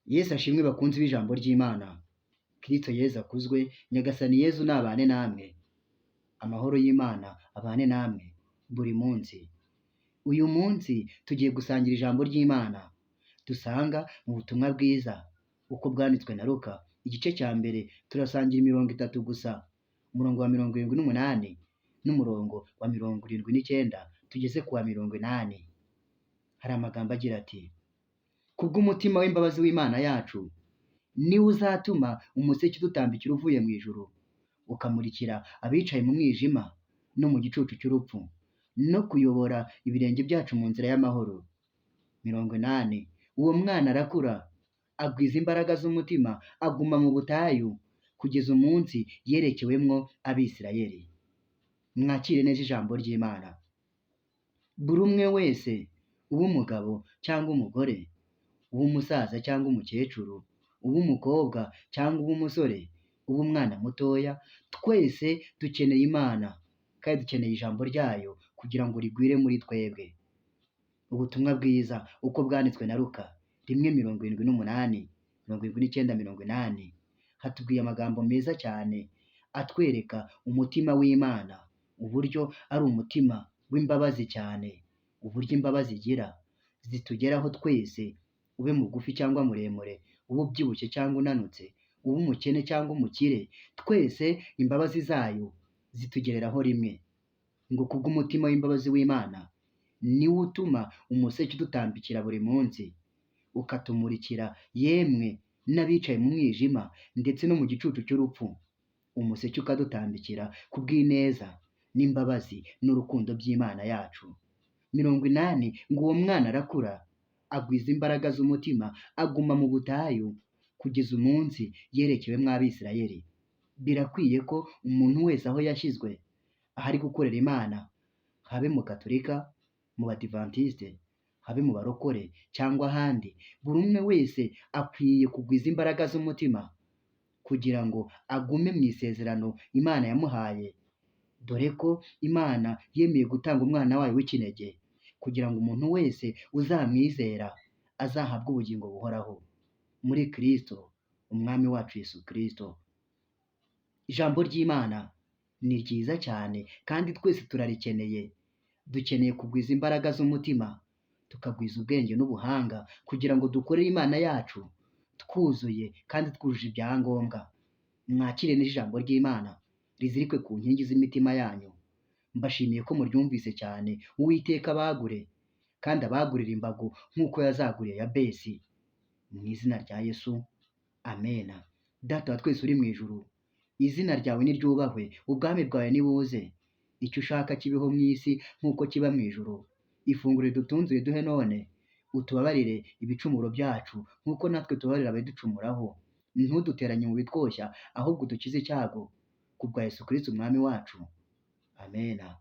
Yesu ashimwe bakunzi b'ijambo ry'Imana. Kristo Yezu akuzwe, Nyagasani Yezu nabane namwe. Amahoro y'Imana abane namwe buri munsi. Uyu munsi tugiye gusangira ijambo ry'Imana dusanga mu butumwa bwiza uko bwanditswe na Luka, igice cya mbere turasangira imirongo itatu gusa, umurongo wa 78 n'umurongo wa 79 tugeze ku wa 80. Hari amagambo agira ati: kubw'umutima w'imbabazi w'Imana yacu, niwo uzatuma umuseke udutambikira uvuye mu ijuru, ukamurikira abicaye mu mwijima no mu gicucu cy'urupfu, no kuyobora ibirenge byacu mu nzira y'amahoro. 80. Uwo mwana arakura, agwiza imbaraga z'umutima, aguma mu butayu kugeza umunsi yerekewemwo Abisirayeli. Mwakire neza ijambo ry'Imana. Buri umwe wese, uw'umugabo cyangwa umugore, uw'umusaza cyangwa umukecuru, uw'umukobwa cyangwa uw'umusore, uw'umwana mutoya, twese dukeneye Imana kandi dukeneye ijambo ryayo kugira ngo rigwire muri twebwe. Ubutumwa bwiza uko bwanditswe na Luka 1:78, 79, 80, hatubwiye amagambo meza cyane atwereka umutima w'Imana, uburyo ari umutima w'imbabazi cyane, uburyo imbabazi igira zitugeraho twese, ube mugufi cyangwa muremure, ube ubyibushye cyangwa unanutse, ube umukene cyangwa umukire, twese imbabazi zayo zitugereraho rimwe. Ngo kubw'umutima w'imbabazi w'Imana niwo utuma umuseke udutambikira buri munsi, ukatumurikira yemwe n'abicaye mu mwijima ndetse no mu gicucu cy'urupfu, umuseke ukadutambikira kubw'ineza n'imbabazi n'urukundo by'Imana yacu. 80 ngo uwo mwana arakura, agwiza imbaraga z'umutima, aguma mu butayu kugeza umunsi yerekewemo Abisirayeli. Birakwiye ko umuntu wese aho yashyizwe, ahari gukorera Imana, habe mu Gatolika, mu Badivantiste, habe mu barokore cyangwa ahandi, buri umwe wese akwiye kugwiza imbaraga z'umutima kugira ngo agume mu isezerano Imana yamuhaye, dore ko Imana yemeye gutanga umwana wayo w'ikinege kugira ngo umuntu wese uzamwizera azahabwe ubugingo buhoraho muri Kristo Umwami wacu Yesu Kristo. Ijambo ry'Imana ni ryiza cyane kandi twese turarikeneye. Dukeneye kugwiza imbaraga z'umutima, tukagwiza ubwenge n'ubuhanga kugira ngo dukorere Imana yacu twuzuye kandi twujuje ibyangombwa. Mwakire neza ijambo ry'Imana rizirikwe ku nkingi z'imitima yanyu. Mbashimiye ko muryumvise cyane. Uwiteka abagure kandi abagurire imbago nk'uko yazaguriye Yabesi. Mu izina rya Yesu, amena. Data wa twese uri mu ijuru, izina ryawe niryubahwe, ubwami bwawe nibuze, icyo ushaka kibeho mu isi nk'uko kiba mu ijuru. Ifunguro ridutunze uriduhe none, utubabarire ibicumuro byacu nk'uko natwe tubabarira abaducumuraho. Ntuduteranye mu bitwoshya, ahubwo udukize icyago, kubwa Yesu Kristo Umwami wacu. Amena.